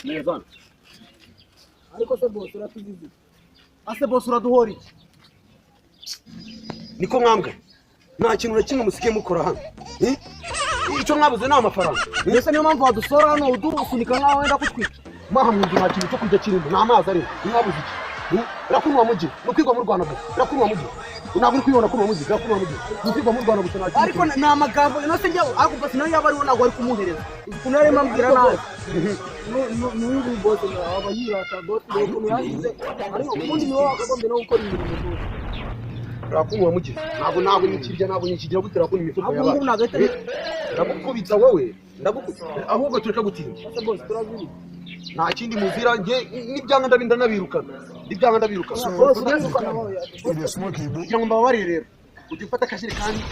Neza. Ariko se boss uratuzizi. Ase boss uraduhora iki? Niko mwambwe. Nta kintu na kimwe musikiye mukora hano. Icyo mwabuze ni amafaranga. Mbese niyo mpamvu wadusora hano udusunika nkaho wenda kutwica. Mwaha mu nzu nta kintu cyo kurya kirimo, nta mazi arimo. Mwabuze iki? Rakunwa mugi, nukwigwa mu Rwanda gusa. Rakunwa mugi. Ntabwo uri kwibona kunwa mugi, rakunwa mugi. Nukwigwa mu Rwanda gusa nta kintu. Ariko ni amagambo ino se njye ariko boss nayo yaba ariwe ntabwo ari kumuhereza. Ukuntu yarimo ambwira nabi. N'uyu nguyu boss aba yirata boss ukuntu yagize. Ariko ubundi niwe wakagombye no gukora imirimo boss. Rakunwa mugi. Ntabwo nyikirya, ntabwo nyikigira gute rakuna imifuka Ahubwo yabaye. ngubu ntabwo ahita Ndagukubita wowe, ndagukubita. Ahubwo tureka gutinda. Ese boss turazira. Nta kindi muzira nge n'ibyanga ndabinda nabirukana. N'ibyanga ndabirukana. Boss urazirukana wowe. Kugira ngo mbabarire rero. Ujye ufata akajerekani.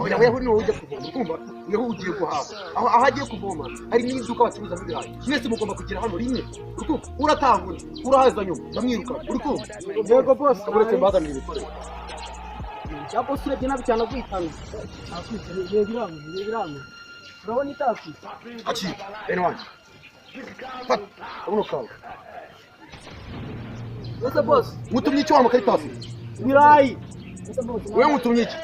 Oya weho ni wowe ujya kuvoma. Urumva? Weho ugiye guhaha. Aho agiye kuvoma hari n'iduka bacuruzamo ibirayi. Mwese mugomba kugera hano rimwe. Uri kumva? Uratangura, urahaza nyuma, ndamwiruka. Uri kumva? Yego boss. Uretse mbazanire ibikoresho. Ya boss urebye nabi cyane aguhitana. Akwita reba irangu, reba irangu. Urabona itakwita. Akira, bene wanjye. Fata, kabuno kawe. Ese boss, Mutumye iki wa mukaritasi? ibirayi. Ese boss, Wewe mutumye iki?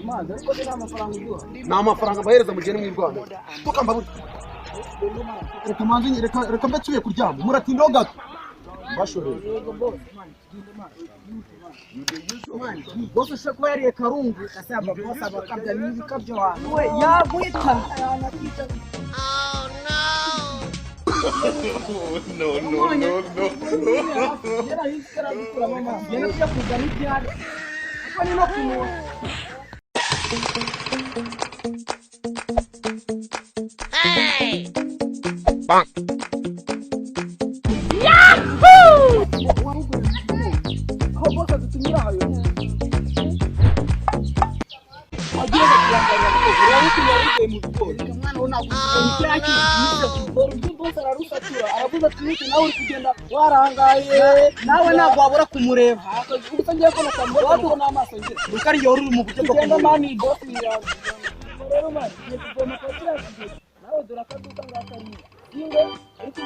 amazi ariko se nta mafaranga uduha. Ni amafaranga mbahereza mugende mu Rwanda. Tuka mbabure. Reka manze reka mbe nsubiye kuryama. Muratindaho gato. Mbashoreye. Yego boss, man, tugende man. Man, boss ushobora kuba yariye karungu, asaba boss abakabya n'ibikabyo hantu. We yaguhitana. Oh no! No, no, no, no. Genda tujya kuzana ibyari. Kuko ni no kumubona. Hey! Aho boss adutumira aho. Wagira ngo turangarira abakozi, urabitumira bivuye mu bigori. Umwana we ntabwo Oh no! Uburyo boss ararusatura, aravuze ati "Niki, nawe uri kugenda warangaye." Nawe ntabwo wabura kumureba. Ubwo ngiye ko natamubona kuko n'amaso ngira. Nuko ari uri mu buryo bwo kumureba. Mani boss rero mani, ngiye kuvoma kwa kiriya kigega. Nawe dore akaduka ngaka nyine. Ingwe, ariko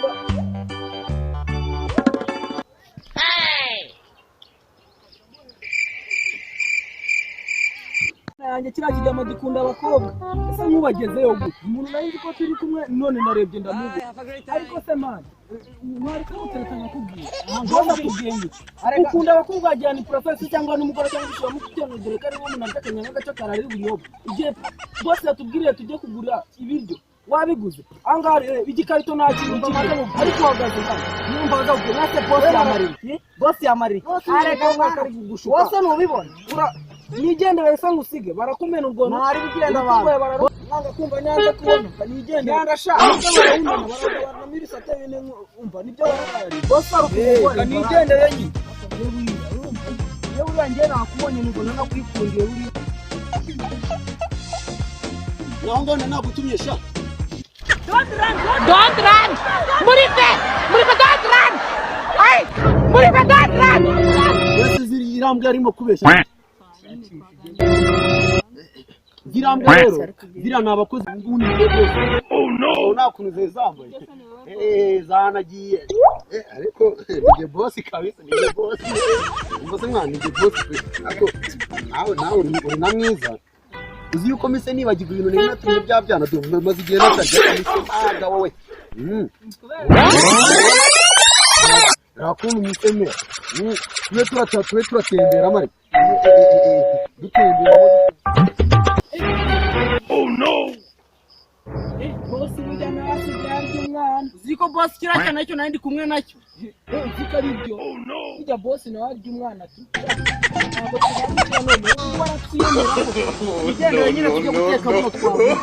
Hey! yanjye kiriya kijyama gikunda abakobwa. Ese nkubagezeyo gute? Umuntu nari nzi ko turi kumwe none narebye ndamubura. Ariko se mani, mwari kumutereta nkakubwira. Ngoza akubwiye ngo iki? Ukunda abakobwa wagira ni professor cyangwa n'umugore cyangwa ushyiramo kugira dore ko ari wowe umuntu akanyanga gace kararira ubunyobwa. Igihe bose yatubwiriye tujye kugura ibiryo wabiguze ahangaha rero igikarito nta kintu kirimo ariko uhagaze hano niba bazakubwira nase boss yamarira boss yamarira areka wose ntubibona nigendera ese ngusige barakumena urwo ntari bigenda abantu nanga kumva nyanza kubona nigendera yanga sha barawunana baragabanamo ibisate bine umva nibyo barayari boss arukugora nigendere nyine iyo buriya njye nakubonye nubona nakwikundiye buriya. Naho ngone nagutumye sha. Don't run! Don't run! Murife! Murife, don't run! Hey! Murife, don't run! Wese ziri irambwe arimo kubeshya. Zirambwa rero, ziriya ni abakozi ubu ni bose. Oh no! Nta kuntu zari zambaye. Zanagiye. Ariko ni boss kabisa, ni boss. Ubwo se mwana ni boss pe. Ariko nawe uri na mwiza. Uzi yuko mise nibagirwa ibintu nari natumye bya byana dore maze igihe natarya mise ntaga wowe. Rakuntu miseme. Tube turata tube turatembera mari. Dutembera. Boss burya nawe asigaye arya umwana. Uzi ko boss kiriya cyana nacyo nari ndi kumwe nacyo. Uzi ko ari byo. Burya boss nawe arya umwana tu. Ntabwo tubangukira none ubu baratwiyemera ko. Igendere nyine tujye guteka buno twavuye.